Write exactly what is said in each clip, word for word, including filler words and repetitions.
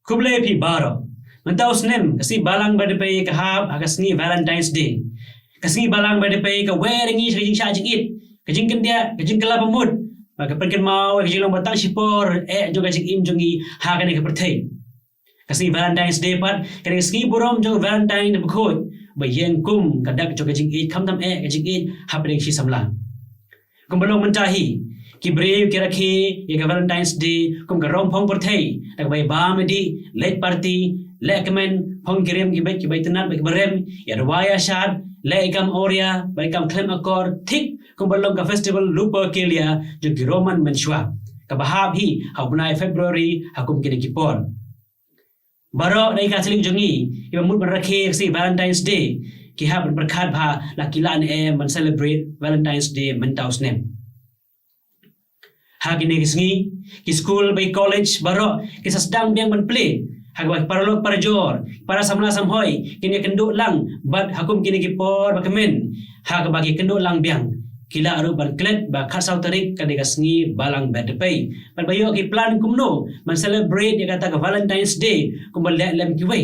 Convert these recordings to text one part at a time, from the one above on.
Khublei phi baroh. Mynta u snem ka sngi Balang Berdpei ka hap ha ka sngi Valentine's Day. Ka sngi Balang Berdpei ka wer ïa ngi sha ka jingshah jingit, ka jingkyndiah, ka jingkylla bamut, bad ka pynkynmaw ïa ka jinglong ba tang shipor eh jong ka jingim jong ngi ha kane ka pyrthei. Ka sngi Valentine's Day pat ka dei ka sngi burom jong Valentine bakhuid ba ïeng kum ka dak jong ka jingïeit, khamtam eh ka jingïeit hapdeng shi samla. Kumba long mynta hi, ki briew ki rakhe ïa ka Valentine's Day kum ka rong phong pyrthei da kaba ïa bam ïa dih, leit party, leh kmen, phong ki riem ki beit ki ba itynnad bad ki ba rem, ïa rwai ïa shad, leh ïa kam awria bad ïa kam khlem akor, thik kumba long ka festival Lupercalia jong ki Roman mynshuwa, kaba hap hi ha u bnai February ha kum kine ki por. Baroh na ki Katholik jong ngi kiba mut ban rakhe ka sngi Valentine's Day ki hap ban pyrkhat ba la ki lah ne em ban celebrate Valentine's Day mynta u snem. Ha kine ki sngi, ki skul bad ki college baroh ki sa sdang biang ban plie ha kaba ki paralok parajor, para samla samhoi kin ïakynduh lang bad ha kum kine ki por ba kmen ha kaba ki kynduh lang biang, ki lah ruh ban klet ba khatsaw tarik ka dei ka sngi Balang Berdpei bad ba ïoh ki plan kumno ban celebrate ïa kata ka Valentine's Day kumba leh lem kiwei.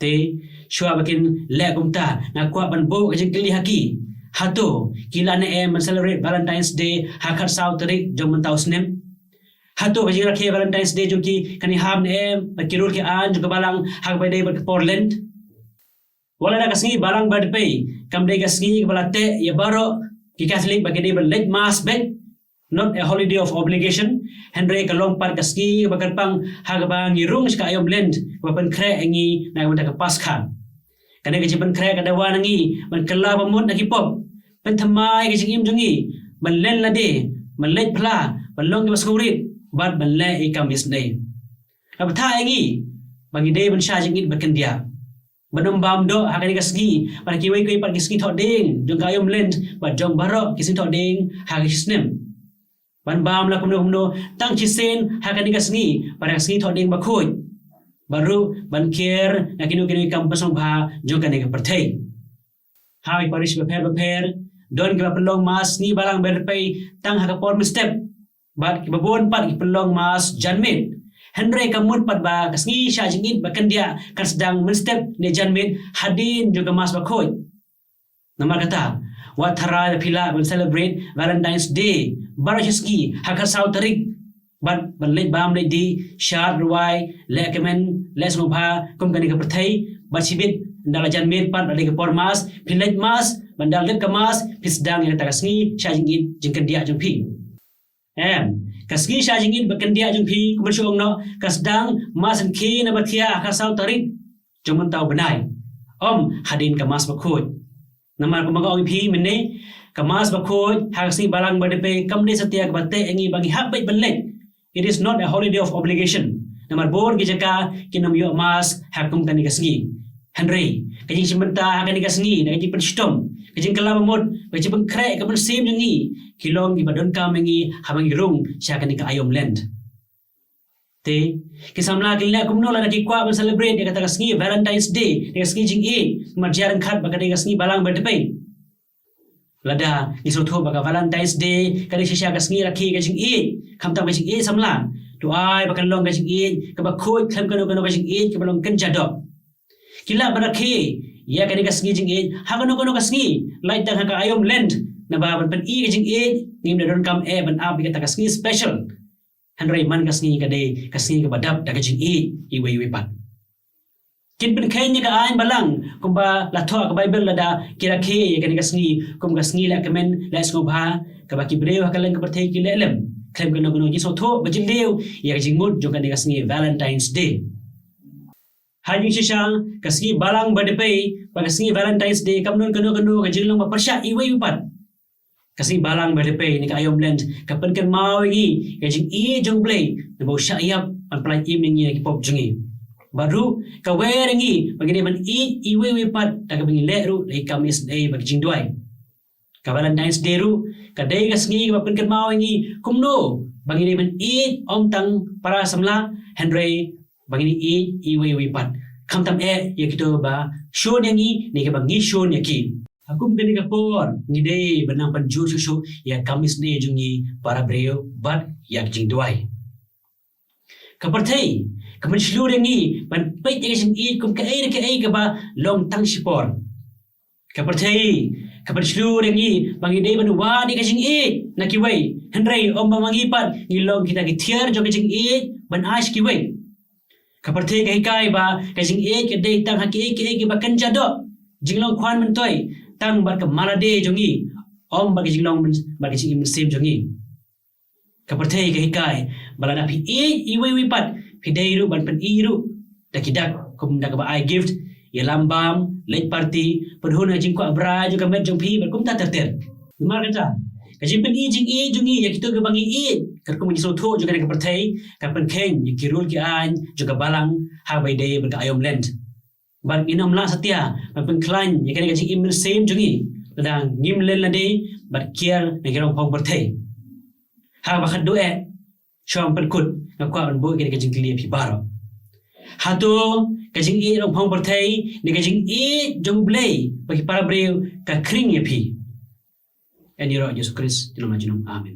Te shuwa ba kin leh kumta, nga kwah ban buh ka jingkylli ha ki. Hato ki lah ne em ban celebrate Valentine's Day ha khatsaw tarik jong mynta u snem? Hato ka jingrakhe Valentine's Day jong ki kan ïahap ne em bad ki rule ki aiñ jong ka Balang ha kaba ïadei bad ka por Lent? Wat lada ka sngi Balang Berdpei kam dei ka sngi kaba la teh ïa baroh ki Katholik ba ki dei ban leit Mass beit, not a holiday of obligation, hynrei ka long pat ka sngi kaba kyrpang ha kaba ngi rung sha ka aïom Lent kaba pynkhreh ïa ngi na ka bynta ka Paskha. Kane ka jingpynkhreh ka dawa na ngi ban kylla bamut na ki pop, ban thymmai ka jingim jong ngi, ban len lade, ban leit phla, ban long kiba sngewrit bad ban leh ïa ka kam isynei. Kaba bthah ïa ngi ba ngi dei ban shah jingit ba kyndiah, ban ym bam doh ha kane ka sngi bad ha kiwei kiwei pat ki sngi thohdieng jong ka aïom Lent bad jong baroh ki sngi thohdieng ha ka snem. Ban bam la kumno kumno tang shisien ha kane ka sngi bad ha ka sngi thohdieng bakhuid, bad ruh ban kiar na kino kino ki kam pynsngewbha jong kane ka pyrthei. Ha ki parish bapher bapher don kiba pynlong Mass sngi Balang Berdpei tang ha ka por mynstep, bad kiba bun pat ki pynlong Mass janmiet. Hynrei ka mut pat ba ka sngi shah jingit ba kyndiah kan sdang mynstep ne janmiet hadien jong ka Mass bakhuid. Namar kata, wat tharai ba phi lah ban celebrate Valentine's Day baroh shi sngi ha khatsaw tarik bad ban leit bam leit dih, shad rwai, leh kmen, leh sngewbha kum kane ka pyrthei, bad shibit ynda la janmiet pat, la dei ka por Mass, phi leit Mass, bad ynda la dep ka Mass phi sdang ïa kata ka sngi shah jingit jingkyndiah jong phi. Em, ka sngi shah jingit ba kyndiah jong phi, kumba shu ong noh, ka sdang marsyngkien na ba thiah ha khatsaw tarik jong mynta u bnai, ym hadien ka Mass bakhuid. Namar kumba nga ong ïa phi mynne, ka Mass bakhuid ha ka sngi Balang Berdpei kam dei satia kaba teh ïa ngi ba ngi hap beit ban leit. It is not a holiday of obligation. Namar bun ki jaka kin ym ïoh Mass ha kum kane ka sngi. Hynrei ka jingshim bynta ha kane ka sngi, na ka jingpynshitom, ka jingkylla bamut, ka jingpynkhreh ka mynsiem jong ngi, ki long kiba donkam ïa ngi haba ngi rung sha kane ka aïom Lent. Te ki samla kin leh kumno lada ki kwah ban celebrate ïa kata ka sngi Valentine's Day, ïa ka sngi jingïeit, namar jia ryngkat ba ka dei ka sngi Balang Berdpei? Lada ngi sngewthuh ba ka Valentine's Day ka dei shisha ka sngi rakhe ka jingïeit, khamtam ka jingïeit samla, to ai ba kan long ka jingïeit kaba khuid khlem kano kano ka jingïeit kaba long kynja doh. Ki lah ban rakhe ïa kane ka sngi jingïeit ha kano kano ka sngi, lait tang ha ka aïom Lent, naba ban pyni ka jingïeit ngim da donkam eh ban ap ïa kata ka sngi special. Hynrei man ka sngi ka dei ka sngi kaba dap da ka jingïeit iwei iwei pat. Kin pynkheiñ ïa ka aiñ Balang kumba la thoh ha ka Baibl lada ki rakhe ïa kane ka sngi kum ka sngi leh kmen leh sngewbha, kaba ki briew ha kylleng ka pyrthei ki leh lem khlem kano kano ka jingsngewthuh ba jylliew ïa ka jingmut jong kane ka sngi Valentine's Day. Ha jingshisha, ka sngi Balang Berdpei bad ka sngi Valentine's Day kam don kano kano ka jinglong ba pyrshah iwei iwei pat. Ka sngi Balang Berdpei ne ka aïom Lent ka pynkynmaw ïa ngi ïa ka jingïeit jong U Blei, naba u shah ïap ban pyllait im ïa ngi na ki pop jong ngi. Bad ruh ka wer ïa ngi ba ngi dei ban ïeit iwei iwei pat da kaba ngi leh ruh ïa ki kam isynei bad ki jingduwai. Ka Valentine's Day ruh ka dei ka sngi kaba pynkynmaw ïa ngi kumno ba ngi dei ban ïeit ym tang para samla, hynrei ba ngi dei ïeit iwei iwei pat, khamtam eh ïa kito ba shun ïa ngi ne kiba ngi shun ïa ki. Ha kum kane ka por ngi dei ban nang pynjur shuh shuh ïa ka kam isynei jong ngi para briew bad ïa ka jingduwai. Ka pyrthei Ka pynshlur ïa ngi ban peit ïa ka jingïeit kum kaei re kaei kaba long tang shipor. Ka pyrthei ka pynshlur ïa ngi ba ngi dei ban wad ïa ka jingïeit na kiwei, hynrei ym ba ma ngi pat ngi long kita ki thiar jong ka jingïeit ban ai sha kiwei. Ka pyrthei ka hikai ba ka jingïeit ka dei tang ha kiei kiei kiba kynja doh, jinglong khwan myntoi, tang bad ka mala de jong ngi, ym bad ka jinglong myn- bad ka jingim mynsiem jong ngi. Ka pyrthei ka hikai ba lada phi ïeit iwei iwei pat, phi dei ruh ban pyni ruh da ki dak, kum da kaba ai gift, ïalam bam, leit party, pynhun ha jingkwah brai jong ka met jong phi bad kumta ter ter. Namar kata, ka jingpyni jingïeit jong ngi ïa kito kiba ngi ïeit, katkum ka jingsngewthuh jong kane ka pyrthei, ka pynkheiñ ïa ki rul ki aiñ jong ka balang ha kaba ïadei bad ka aïom lent. Bad ngin ym lah satia ban pynkhlaiñ ïa kane ka jingim mynsiem jong ngi lada ngim len lade bad kiar na ki rong phong pyrthei. Ha kaba khatduh eh, shuwa ban pynkut, nga kwah ban buh ïa kane ka jingkylli ïa phi baroh. Hato ka jingïeit rong phong pyrthei ne ka jingïeit jong U Blei bad ki para briew ka khring ïa phi? Ïa ngi ruh Jisu Khrist, junom la junom. Amen.